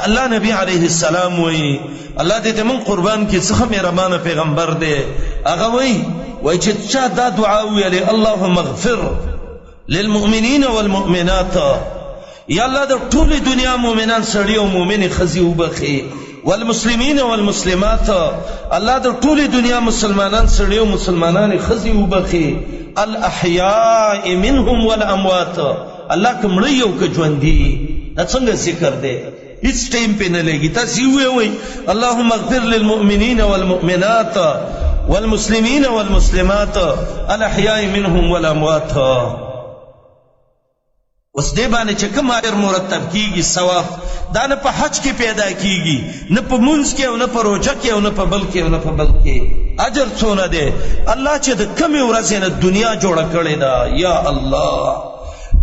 د الله نبی علیه السلام وایي، الله دې ته مونږ قربان کړي، څخه مهربانه پیغمبر دی. هغه وایي، وایي چې چا دا دعا وویلې، اللهم اغفر للمؤمنین والمؤمنات، یا الله د ټولې دنیا مؤمنان سړي او مؤمنې ښځې وبخښي، والمسلمین والمسلمات، الله د ټولې دنیا مسلمانان سړي او مسلمانانې ښځې وبخښي، الاحیاء منهم والاموات، الله که مړه یو که ژوندي. دا څنګه ذکر دی؟ هیڅ ټایم پې نه لګي. تاسو ووایئ اللهم اغفر للمؤمنین والمؤمنات والمسلمین والمسلمات الاحیاء منهم والاموات. اوس دې باندې چې کوم اجر مرتب کیږي ثواب، دا نه په حج کې پیدا کیږي، نه په مونځ کې، او نه په روژه کې، او نه په بل کې، او نه په بل کې. اجر څونه دی؟ الله چې د کمې ورځې نه دنیا جوړه کړې ده، یا الله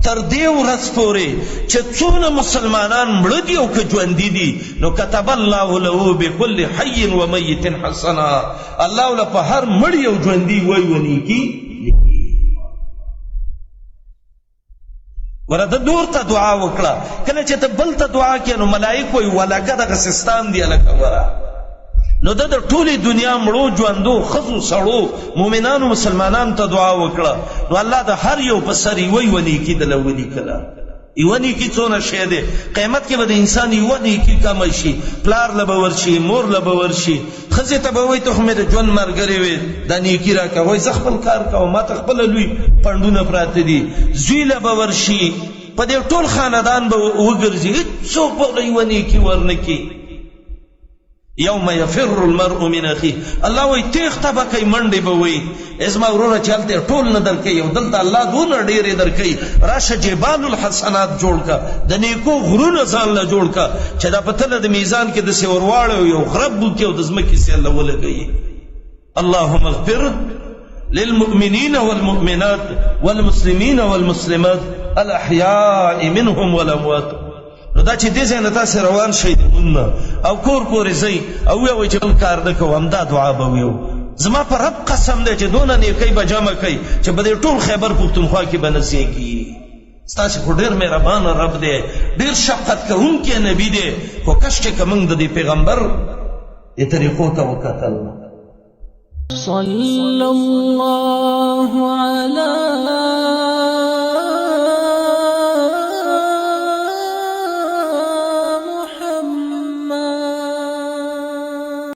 تر دې ورځ پورې چې څونه مسلمانان مړه دي او که ژوندي دي، نو كتب الله له بكل حي وميت حسنا، الله له په هر مړي او ژوندي وای ونیکي. ګوره د نور ته دعا وکړه، کله چې ته بل ته دعا کوې نو ملایک وایي ولکه دغه سستان دی هلکه. ګوره نو د ټولې دنیا مړو ژوندو ښځو سړو مؤمنانو مسلمانانو ته دعا وکړه، نو الله د هر یو په سر یوه یوه نیکي دله ولیکله. یوه نیکي څونه شی دی؟ قیامت کې به د انسان یوه نیکي کمه شي، پلار له به ورشي، مور له به ورشي، ښځې ته به وایي ته خو مې د ژوند ملګرې وې، دا نیکي راکړه، وایي زه خپل کار کوم، ما ته خپله لوی پنډونه پراته دي. زوی له به ورشي، په دې ټول خاندان به وګرځي، هېڅوک به له یوه نیکي ورنه کړي. یوم یفر المرء من اخیه، الله وایي تېښته به کوي، منډې به وایي، ای زما وروره چې هلته ټول نه درکوي او دلته الله دونه ډېرې درکوي، راشه جبال الحسنات جوړ که، د نیکو غرونه ځان له جوړ که، چې دا په تله د میزان کې داسې ورواړوي او یو غرب وکړي او د ځمکې سیل له ولګوي. اللهم اغفر للمؤمنين والمؤمنات والمسلمين والمسلمات الأحياء منهم والأموات. نو دا چې دې ځای نه تاسې روان شئ د مونږ نه او کور پورې ځئ او ویې چې بل کار نه کوو، همدا دعا به ویو. زما په رب قسم دی چې دونه نیکۍ به جمع کوي چې په دې ټول خیبر پښتونخوا کې به نه ځایږي. ستاسې خو ډېر مهربانه رب دی، ډېر شفقت کوونکی نبي دی، خو کش چې که موږ د دې پیغمبر دې طریقو ته وکتل. صلى الله على